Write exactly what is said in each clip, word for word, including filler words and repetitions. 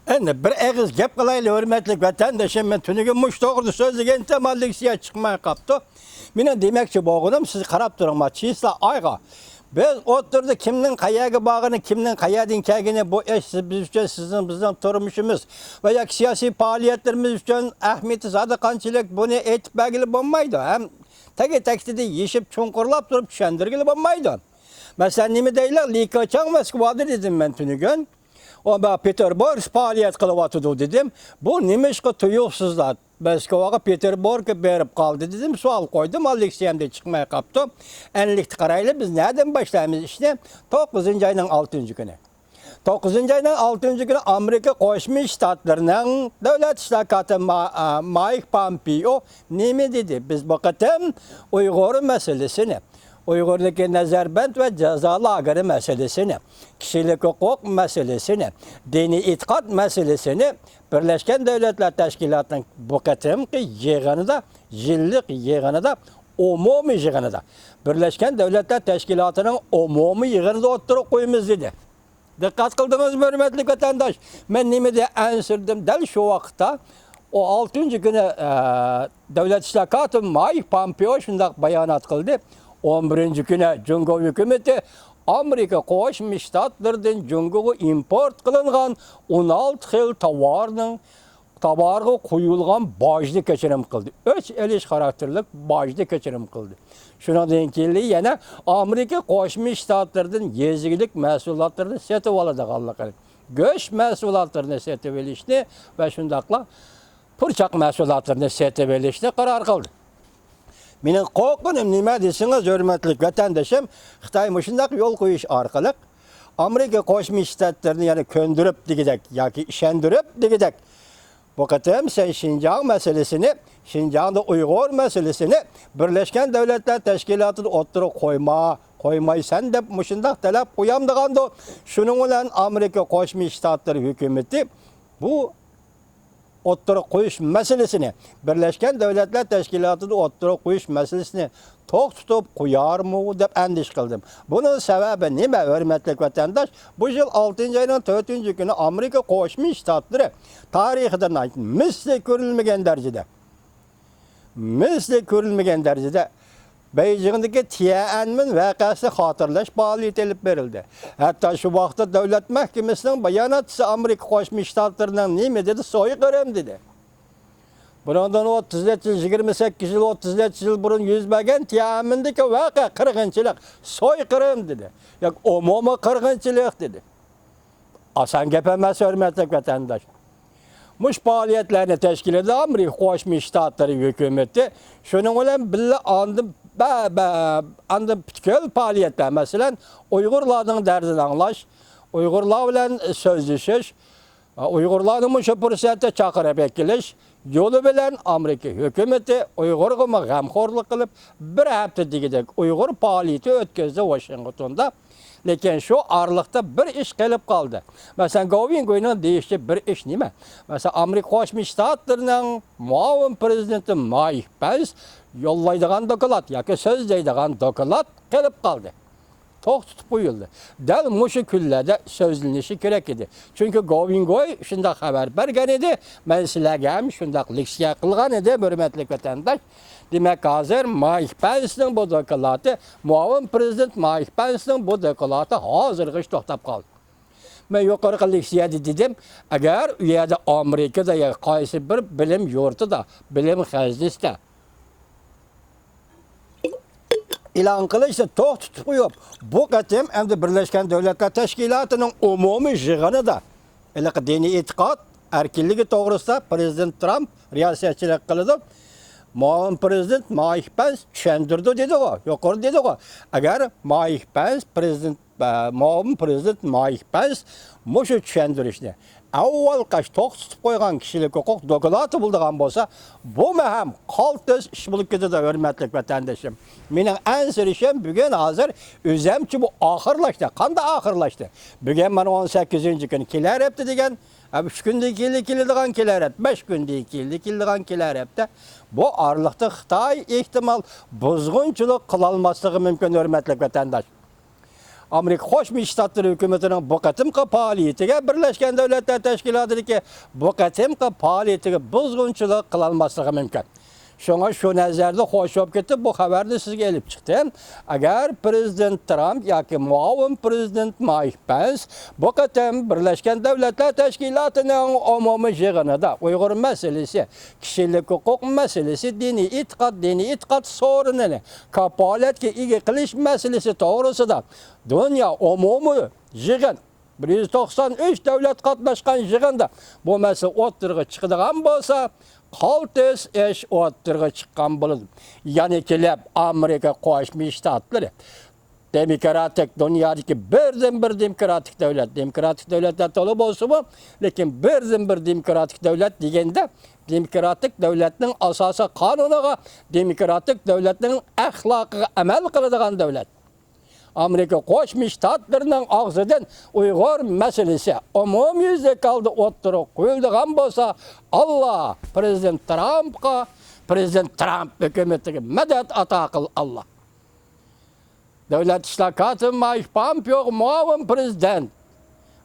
ئەمدى بىر ئېغىز گەپ قىلايلى، ھۆرمەتلىك ۋەتەندىشىم. مەن تۈنۈگۈن مۇشۇ توغرىدا سۆزلىگەنتىم، لېكسىيە چىقماي قاپتۇ. مېنىڭ دېمەكچى بولغىنىم، سىز قاراپ تۇرۇڭلار، چىسلا ئايغا. بىز ئوتتۇرىدا كىمنىڭ قەيەرگە بارغىنى، كىمنىڭ قەيەردىن كەلگىنى، بۇ ئىش سىز، بىز ئۈچۈن، سىزنىڭ، بىزنىڭ تۇرمۇشىمىز ۋە ياكى سىياسىي پائالىيەتلىرىمىز ئۈچۈن ئەھمىيىتى زادى قانچىلىك، بۇنى ئېيتىپ بەرگىلى بولمايدۇ. ھەم تەگى تەكتىدە يېشىپ، چوڭقۇرلاپ تۇرۇپ چۈشەندۈرگىلى بولمايدۇ. مەسىلەن، نېمە دەيلى، لى كېچاڭ مەسكۋادا دېدىم مەن تۈنۈگۈن. ئۇ بۇ پېتېربۇرگ پائالىيەت قىلىۋاتىدۇ دېدىم. بۇ نېمىشقا تۇيۇقسىزلا مەسكۋاغا، پېتېربۇرگقا بېرىپ قالدى دېدىم. سوئال قويدۇم، لېكسىيەمدە چىقماي قاپتۇ. ئەنلىكتە قارايلى، بىز نەدىن باشلايمىز ئىشنى؟ توققۇزىنچى ئاينىڭ ئالتىنچى كۈنى. توققۇزىنچى ئاينىڭ ئالتىنچى كۈنى ئامېرىكا قوشما شتاتلىرىنىڭ دۆلەت ئىشلار كاتىپى ما-، ئا، مايك پامپېئو نېمە دېدى؟ بىز بۇ قېتىم ئۇيغۇر مەسىلىسىنى، ئۇيغۇردىكى نەزەربەند ۋە جازا لاگېرى مەسىلىسىنى، كىشىلىك ھوقۇق مەسىلىسىنى، دىنىي ئېتىقاد مەسىلىسىنى بىرلەشكەن دۆلەتلەر تەشكىلاتىنىڭ بۇ قېتىمقى يىغىنىدا، يىللىق يىغىنىدا، ئومۇمىي يىغىنىدا، بىرلەشكەن دۆلەتلەر تەشكىلاتىنىڭ ئومۇمىي يىغىنىدا ئوتتۇرىغا قويىمىز دېدى. دىققەت قىلدىڭىزمۇ، ھۆرمەتلىك ۋەتەنداش؟ مەن نېمە دېدىم، ئەنسىرىدىم. دەل شۇ ۋاقىتتا، ئۇ ئالتىنچى كۈنى، ئە، دۆلەت ئىشلار كاتىپى مايك پامپېئو شۇنداق بايانات قىلدى. ئون بىرىنچى كۈنى جۇڭگو ھۆكۈمىتى ئامېرىكا قوشما شتاتلىرىدىن جۇڭگوغا ئىمپورت قىلىنغان ئون ئالتە خىل تاۋارنىڭ، تاۋارغا قويۇلغان باجنى كەچۈرۈم قىلدى. ئۆچ ئېلىش خاراكتېرلىك باجنى كەچۈرۈم قىلدى. شۇنىڭدىن كېيىن يەنە ئامېرىكا قوشما شتاتلىرىدىن يېزا ئىگىلىك مەھسۇلاتلىرىنى سېتىۋالىدىغانلىقىنى، گۆش مەھسۇلاتلىرىنى سېتىۋېلىشنى ۋە شۇنداقلا پۇرچاق مەھسۇلاتلىرىنى سېتىۋېلىشنى قارار قىلدى. مېنىڭ قورققىنىم نېمە دېسىڭىز، ھۆرمەتلىك ۋەتەندىشىم، خىتاي مۇشۇنداق يول قويۇش ئارقىلىق ئامېرىكا قوشما شتاتلىرىنى يەنە كۆندۈرۈپ دېگۈدەك ياكى ئىشەندۈرۈپ دېگۈدەك، بۇ قېتىم سەن شىنجاڭ مەسىلىسىنى، شىنجاڭدا ئۇيغۇر مەسىلىسىنى بىرلەشكەن دۆلەتلەر تەشكىلاتىدا ئوتتۇرىغا قويما، قويمايسەن دەپ مۇشۇنداق تەلەپ قويامدىغاندۇ. شۇنىڭ بىلەن ئامېرىكا قوشما شتاتلىرى ھۆكۈمىتى بۇ ئوتتۇرىغا قويۇش مەسىلىسىنى بىرلەشكەن دۆلەتلەر تەشكىلاتىدا ئوتتۇرىغا قويۇش مەسىلىسىنى توختىتىپ قويارمۇ دەپ ئەندىشە قىلدىم. بۇنىڭ سەۋەبى نېمە، ھۆرمەتلىك ۋەتەنداش؟ بۇ يىل ئالتىنچى ئاينىڭ تۆتىنچى كۈنى ئامېرىكا قوشما شتاتلىرى تارىخىدا مىسلى كۆرۈلمىگەن دەرىجىدە، مىسلى كۆرۈلمىگەن دەرىجىدە بېيجىڭدىكى تيەنئەنمېن ۋەقەسىنى خاتىرىلەش پائالىيىتى ئېلىپ بېرىلدى. ھەتتا شۇ ۋاقىتتا دۆلەت مەھكىمىسىنىڭ باياناتچىسى ئامېرىكا قوشما شتاتلىرىنىڭ نېمە دېدى؟ سويقىرىم دېدى. بۇنىڭدىن ئوتتۇز نەچچە يىل، يىگىرمە سەككىز يىل، ئوتتۇز نەچچە يىل بۇرۇن يۈز بەرگەن تيەنئەنمېندىكى ۋەقە قىرغىنچىلىق، سويقىرىم دېدى. ياكى ئومۇمىي قىرغىنچىلىق دېدى. ئاسان گەپ ئەمەس، ھۆرمەتلىك ۋەتەنداش. مۇشۇ پائالىيەتلەرنى تەشكىل ئېتىدۇ ئامېرىكا قوشما شتاتلىرى ھۆكۈمىتى. شۇنىڭ بىلەن بىللە ئاندىن بە-، بە-، ئاندىن پۈتكۈل پائالىيەتلەر، مەسىلەن، ئۇيغۇرلارنىڭ دەردىنى ئاڭلاش، ئۇيغۇرلار بىلەن سۆزلىشىش، ئۇيغۇرلارنى مۇشۇ پۇرسەتتە چاقىرىپ ئەكېلىش يولى بىلەن ئامېرىكا ھۆكۈمىتى ئۇيغۇرغىمۇ غەمخورلۇق قىلىپ، بىر ھەپتە دېگۈدەك ئۇيغۇر پائالىيىتى ئۆتكۈزدى ۋاشىنگتوندا. لېكىن شۇ ئارىلىقتا بىر ئىش قېلىپ قالدى. مەسىلەن، گوۋىنگوينىڭ دېيىشىچە بىر ئىش نېمە؟ مەسىلەن، ئامېرىكا قوشما شتاتلىرىنىڭ مۇئاۋىن پىرېزىدېنتى مايك پەنس يوللايدىغان دوكلات ياكى سۆزلەيدىغان دوكلات قېلىپ قالدى. توختىتىپ قويۇلدى. دەل مۇشۇ كۈنلەردە سۆزلىنىشى كېرەك ئىدى. چۈنكى گوۋىنگوي شۇنداق خەۋەر بەرگەن ئىدى، مەن سىلەرگە ھەم شۇنداق لېكسىيە قىلغان ئىدىم، ھۆرمەتلىك ۋەتەنداش. دېمەك، ھازىر مايك پەنسنىڭ بۇ دوكلاتى، مۇئاۋىن پىرېزىدېنت مايك پەنسنىڭ بۇ دوكلاتى ھازىرغىچە توختاپ قالدى. مەن يۇقىرىقى لېكسىيەدە دېدىم، ئەگەر ئۇ يەردە ئامېرىكىدا يا قايسى بىر بىلىم يۇرتىدا، بىلىم خەزنىسىدە ئېلان قىلىشنى توختىتىپ قويۇپ، بۇ قېتىم ئەمدى بىرلەشكەن دۆلەتلەر تەشكىلاتىنىڭ ئومۇمىي يىغىنىدا ھېلىقى دىنىي ئېتىقاد ئەركىنلىكى توغرىسىدا پىرېزىدېنت ترامپ رىياسەتچىلىك قىلىدۇ. مۇئاۋىن پىرېزىدېنت مايك پەنس چۈشەندۈردى دېدىغۇ، يۇقىرىدا دېدىغۇ. ئەگەر مايك پەنس پىرېزىدېنت، ئە، مۇئاۋىن پىرېزىدېنت مايك پەنس مۇشۇ چۈشەندۈرۈشنى ئاۋۋال قاش توختىتىپ قويغان كىشىلىك ھوقۇق دوكلاتى بولىدىغان بولسا، بۇمۇ ھەم قالتىس ئىش بولۇپ كېتىدۇ، ھۆرمەتلىك ۋەتەندىشىم. مېنىڭ ئەنسىرىشىم بۈگۈن ھازىر ئۆزەمچە بۇ ئاخىرلاشتى. قانداق ئاخىرلاشتى؟ بۈگۈن مانا ئون سەككىزىنچى كۈنى كېلەر ھەپتە دېگەن، ھە، ئۈچ كۈندىن كېيىن كېلىدىغان كېلەر ھەپتە، بەش كۈندىن كېيىن كېلىدىغان كېلەر ھەپتە. بۇ ئارىلىقتا خىتاي ئېھتىمال بۇزغۇنچىلىق قىلالماسلىقى مۇمكىن، ھۆرمەتلىك ۋەتەنداش. ئامېرىكا قوشما شتاتلىرى ھۆكۈمىتىنىڭ بۇ قېتىمقى پائالىيىتىگە بىرلەشكەن دۆلەتلەر تەشكىلاتىدىكى بۇ قېتىمقى پائالىيىتىگە بۇزغۇنچىلىق قىلالماسلىقى مۇمكىن. شۇڭا شۇ نەزەردە خوش بولۇپ كېتىپ، بۇ خەۋەرنى سىزگە ئېلىپ چىقتىم. ئەگەر پرېزىدېنت ترامپ ياكى مۇئاۋىن پرېزىدېنت مايك پېنس بۇ قېتىم بىرلەشكەن دۆلەتلەر تەشكىلاتىنىڭ ئومۇمىي يىغىنىدا ئۇيغۇر مەسىلىسى، كىشىلىك ھوقۇق مەسىلىسى، دىنىي ئېتىقاد، دىنىي ئېتىقاد سورۇنىنى كاپالەتكە ئىگە قىلىش مەسىلىسى توغرىسىدا دۇنيا ئومۇمىي يىغىن، بىر يۈز توقسان ئۈچ دۆلەت قاتناشقان يىغىندا بۇ مەسىلە ئوتتۇرىغا چىقىدىغان بولسا، قالتىس ئىش ئوتتۇرىغا چىققان بولىدۇ. يەنە كېلىپ ئامېرىكا قوشما شتاتلىرى دېموكراتىك، دۇنيادىكى بىردىنبىر دېموكراتىك دۆلەت، دېموكراتىك دۆلەتلەر تولا بولسىمۇ، لېكىن بىردىنبىر دېموكراتىك دۆلەت دېگەندە، دېموكراتىك دۆلەتنىڭ ئاساسىي قانۇنىغا، دېموكراتىك دۆلەتنىڭ ئەخلاقىغا ئەمەل قىلىدىغان دۆلەت. ئامېرىكا قوشما شتاتلىرىنىڭ ئاغزىدىن ئۇيغۇر مەسىلىسى ئومۇميۈزلۈك ھالدا ئوتتۇرىغا قويۇلىدىغان بولسا، ئاللا پرېزىدېنت ترامپقا، پرېزىدېنت ترامپ ھۆكۈمىتىگە مەدەت ئاتا قىل، ئاللا. دۆلەت ئىشلار كاتىپى مايك پامپېئوغا، مۇئاۋىن پرېزىدېنت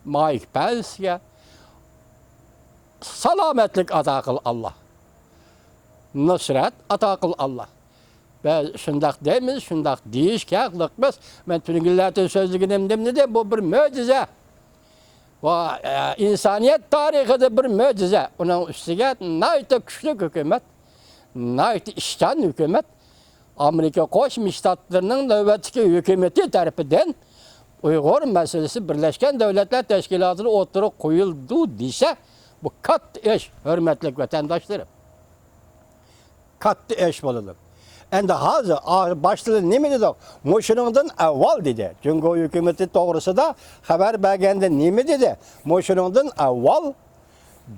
مايك پېنسكە سالامەتلىك ئاتا قىل، ئاللا. نۇسرەت ئاتا قىل، ئاللا. بىز شۇنداق دەيمىز، شۇنداق دېيىشكە ھەقلىقمىز. مەن تۈنۈگۈنلەردىن سۆزلىگىنىم نېمىدى؟ بۇ بىر مۆجىزە. بۇ، ئە، ئىنسانىيەت تارىخىدا بىر مۆجىزە. ئۇنىڭ ئۈستىگە ناھايىتى كۈچلۈك ھۆكۈمەت، ناھايىتى ئىشچان ھۆكۈمەت. ئامېرىكا قوشما شتاتلىرىنىڭ نۆۋەتتىكى ھۆكۈمىتى تەرىپىدىن ئۇيغۇر مەسىلىسى بىرلەشكەن دۆلەتلەر تەشكىلاتىدا ئوتتۇرىغا قويۇلىدۇ دېسە، بۇ كاتتا ئىش، ھۆرمەتلىك ۋەتەنداشلىرىم. كاتتا ئىش بولىدۇ. ئەمدى ھازىر، ئا، باشتا نېمە دېدۇق؟ مۇشۇنىڭدىن ئاۋۋال دېدى. جۇڭگو ھۆكۈمىتى توغرىسىدا خەۋەر بەرگەندە نېمە دېدى؟ مۇشۇنىڭدىن ئاۋۋال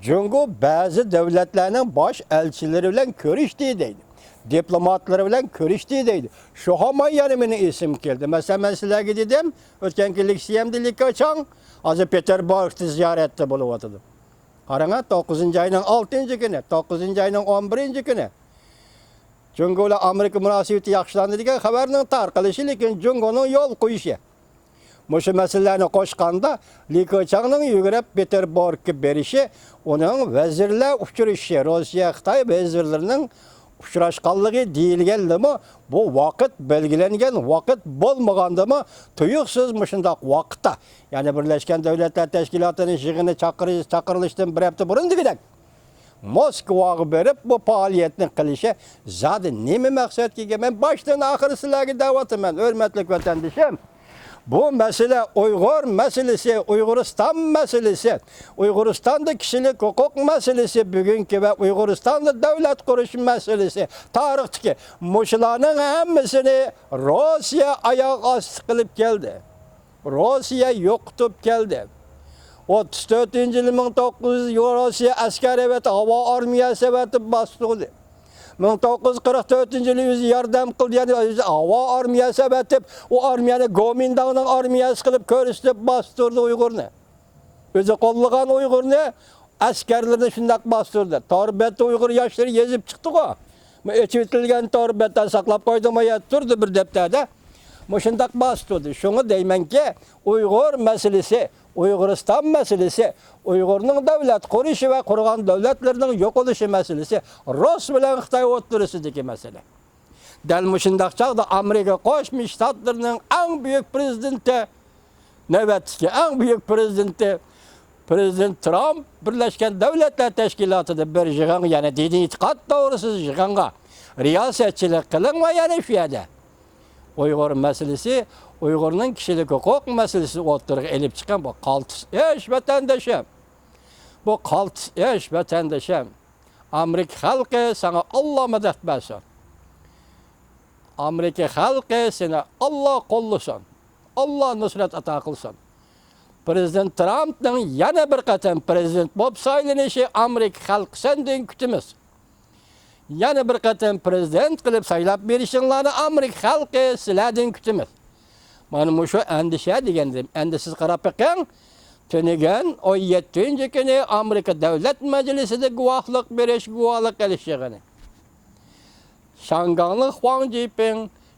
جۇڭگو بەزى دۆلەتلەرنىڭ باش ئەلچىلىرى بىلەن كۆرۈشتى دەيدۇ. دىپلوماتلىرى بىلەن كۆرۈشتى دەيدۇ. شۇ ھامان يەنە مېنىڭ ئېسىمگە كەلدى. مەسىلەن، مەن سىلەرگە دېدىم، ئۆتكەن كۈنلۈك سىيەمدە لى كېچاڭ ھازىر پېتېربۇرگدا زىيارەتتە بولۇۋاتىدۇ. قاراڭا، توققۇزىنچى ئاينىڭ ئالتىنچى كۈنى، توققۇزىنچى ئاينىڭ ئون بىرىنچى كۈنى جۇڭگو بىلەن ئامېرىكا مۇناسىۋىتى ياخشىلاندى دېگەن خەۋەرنىڭ تارقىلىشى، لېكىن جۇڭگونىڭ يول قويۇشى. مۇشۇ مەسىلىلەرنى قوشقاندا، لى كېچاڭنىڭ يۈگۈرۈپ پېتېربۇرگقا بېرىشى، ئۇنىڭ ۋەزىرلەر ئۇچرىشىشى، روسىيە، خىتاي ۋەزىرلىرىنىڭ ئۇچراشقانلىقى دېيىلگەندىمۇ، بۇ ۋاقىت بەلگىلەنگەن ۋاقىت بولمىغاندىمۇ، تۇيۇقسىز مۇشۇنداق ۋاقىتتا، يەنى بىرلەشكەن دۆلەتلەر تەشكىلاتىنىڭ يىغىنى چاقىرىش-، چاقىرىلىشتىن بىر ھەپتە بۇرۇن دېگۈدەك، موسكۋاغا بېرىپ بۇ پائالىيەتنى قىلىشى زادى نېمە مەقسەتكە ئىگە؟ مەن باشتىن ئاخىر سىلەرگە دەۋاتىمەن، ھۆرمەتلىك ۋەتەندىشىم. بۇ مەسىلە ئۇيغۇر مەسىلىسى، ئۇيغۇرىستان مەسىلىسى، ئۇيغۇرىستاندا كىشىلىك ھوقۇق مەسىلىسى، بۈگۈنكى ۋە ئۇيغۇرىستاندا دۆلەت قۇرۇش مەسىلىسى، تارىختىكى مۇشۇلارنىڭ ھەممىسىنى روسىيە ئاياغ ئاستى قىلىپ كەلدى. روسىيە يوقىتىپ كەلدى. ئوتتۇز تۆتىنچى يىلى مىڭ توققۇز يۈز روسىيە ئەسكەر ئەۋەتىپ، ھاۋا ئارمىيەسى ئەۋەتىپ باستۇردى. مىڭ توققۇز يۈز قىرىق تۆتىنچى يىلى ئۆزى ياردەم قىلدى، يەنى ئۆزى ھاۋا ئارمىيەسى ئەۋەتىپ، ئۇ ئارمىيەنى گومىنداڭنىڭ ئارمىيەسى قىلىپ كۆرسىتىپ باستۇردى ئۇيغۇرنى. ئۆزى قوللىغان ئۇيغۇرنى ئەسكەرلىرىنى شۇنداق باستۇردى. تور بەتتە ئۇيغۇر ياشلىرى يېزىپ چىقتىغۇ. ئېچىۋېتىلگەن تور بەتتە ساقلاپ قويدۇم، ئايا تۇردى بىر دەپتەردە. مۇشۇنداق باستۇردى. شۇڭا دەيمەنكى، ئۇيغۇر مەسىلىسى، ئۇيغۇرىستان مەسىلىسى، ئۇيغۇرنىڭ دۆلەت قۇرۇشى ۋە قۇرغان دۆلەتلىرىنىڭ يوقىلىشى مەسىلىسى، رۇس بىلەن خىتاي ئوتتۇرىسىدىكى مەسىلە. دەل مۇشۇنداق چاغدا ئامېرىكا قوشما شتاتلىرىنىڭ ئەڭ بۈيۈك پرېزىدېنتى، نۆۋەتتىكى ئەڭ بۈيۈك پرېزىدېنتى، پرېزىدېنت ترامپ بىرلەشكەن دۆلەتلەر تەشكىلاتىدا بىر يىغىنغا، يەنى دىنىي ئېتىقاد توغرىسىدا يىغىنغا رىياسەتچىلىك قىلىڭ ۋە يەنە شۇ يەردە ئۇيغۇر مەسىلىسى، ئۇيغۇرنىڭ كىشىلىك ھوقۇق مەسىلىسىنى ئوتتۇرىغا ئېلىپ چىقىڭ. بۇ قالتىس ئىش، ۋەتەندىشىم. بۇ قالتىس ئىش، ۋەتەندىشىم. ئامېرىكا خەلقى ساڭا ئاللا مەدەت بەرسۇن. ئامېرىكا خەلقى سېنى ئاللا قوللىسۇن. ئاللا نۇسرەت ئاتا قىلسۇن. پرېزىدېنت ترامپنىڭ يەنە بىر قېتىم پرېزىدېنت بولۇپ سايلىنىشى ئامېرىكا خەلقى سەندىن كۈتىمىز. يەنە بىر قېتىم پرېزىدېنت قىلىپ سايلاپ بېرىشىڭلارنى ئامېرىكا خەلقى سىلەردىن كۈتىمىز. مانا مۇشۇ ئەندىشە دېگەنىم. ئەمدى سىز قاراپ بېقىڭ. تۈنۈگۈن ئون يەتتىنچى كۈنى ئامېرىكا دۆلەت مەجلىسىدە گۇۋاھلىق بېرىش، گۇۋاھلىق ئېلىش يىغىنى. شياڭگاڭلىق خۇاڭ جىپىڭ،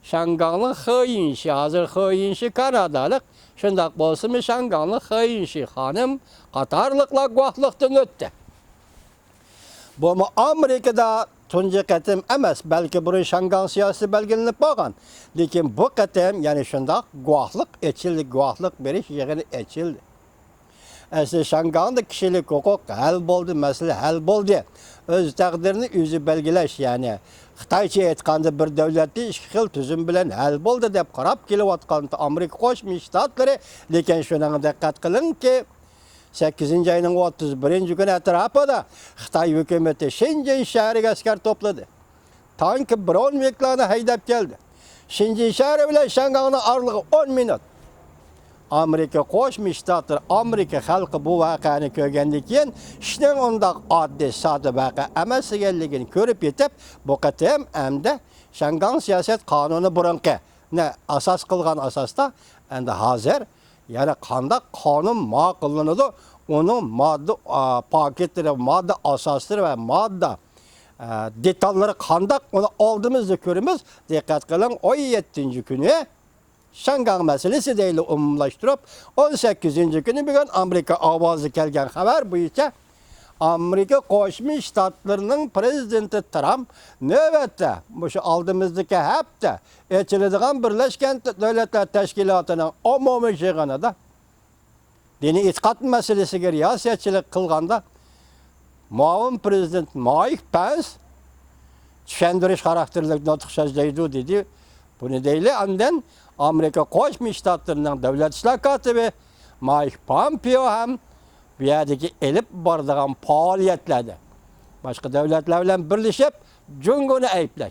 شياڭگاڭلىق خې يىنشى، ھازىر خې يىنشى كانادالىق، شۇنداق بولسىمۇ، شياڭگاڭلىق خېيىنشى خانىم قاتارلىقلار گۇۋاھلىقتىن ئۆتتى. بۇمۇ ئامېرىكىدا تۇنجى قېتىم ئەمەس، بەلكى بۇرۇن شياڭگاڭ سىياسىتى بەلگىلىنىپ بولغان. لېكىن بۇ قېتىم يەنە شۇنداق گۇۋاھلىق ئېچىلدى، گۇۋاھلىق بېرىش يىغىنى ئېچىلدى. ئەسلى شياڭگاڭدا كىشىلىك ھوقۇق ھەل بولدى، مەسىلە ھەل بولدى. ئۆز تەقدىرىنى ئۆزى بەلگىلەش، يەنى خىتايچە ئېيتقاندا بىر دۆلەتنى ئىككى خىل تۈزۈم بىلەن ھەل بولدى دەپ قاراپ كېلىۋاتقان ئامېرىكا قوشما شتاتلىرى، لېكىن شۇنىڭغا دىققەت قىلىڭكى، سەككىزىنچى ئاينىڭ ئوتتۇز بىرىنچى كۈنى ئەتراپىدا خىتاي ھۆكۈمىتى شېنجېن شەھىرىگە ئەسكەر توپلىدى. تانكى برونۋىكلارنى ھەيدەپ كەلدى. شېنجېن شەھىرى بىلەن شياڭگاڭنىڭ ئارىلىقى ئون مىنۇت. ئامېرىكا قوشما شتاتلىرى، ئامېرىكا خەلقى بۇ ۋەقەنى كۆرگەندىن كېيىن، ئىشنىڭ ئۇنداق ئاددىي ساددا ۋەقە ئەمەس ئىكەنلىكىنى كۆرۈپ يېتىپ، بۇ قېتىم ئەمدى شياڭگاڭ سىياسەت قانۇنى بۇرۇنقىنى ئاساس قىلغان ئاساستا، ئەمدى ھازىر يەنە قانداق قانۇن ماقۇللىنىدۇ، ئۇنىڭ ماددا، ئا، پاكىتلىرى، ماددا ئاساسلىرى ۋە ماددا، ئا، دېتاللىرى قانداق، ئۇنى ئالدىمىزدا كۆرىمىز. دىققەت قىلىڭ، ئون يەتتىنچى كۈنى شياڭگاڭ مەسىلىسى دەيلى ئومۇملاشتۇرۇپ، ئون سەككىزىنچى كۈنى بۈگۈن ئامېرىكا ئاۋازى كەلگەن خەۋەر بويىچە ئامېرىكا قوشما شتاتلىرىنىڭ پرېزىدېنتى ترامپ نۆۋەتتە مۇشۇ ئالدىمىزدىكى ھەپتە ئېچىلىدىغان بىرلەشكەن دۆلەتلەر تەشكىلاتىنىڭ ئومۇمىي يىغىنىدا دىنىي ئېتىقاد مەسىلىسىگە رىياسەتچىلىك قىلغاندا، مۇئاۋىن پرېزىدېنت مايك پەنس چۈشەندۈرۈش خاراكتېرلىك نۇتۇق سۆزلەيدۇ، دېدى. بۇنى دەيلى، ئاندىن ئامېرىكا قوشما شتاتلىرىنىڭ دۆلەت ئىشلار كاتىپى مايك پومپېئو ھەم بۇ يەردىكى ئېلىپ بارىدىغان پائالىيەتلەردە باشقا دۆلەتلەر بىلەن بىرلىشىپ جۇڭگونى ئەيىبلەش،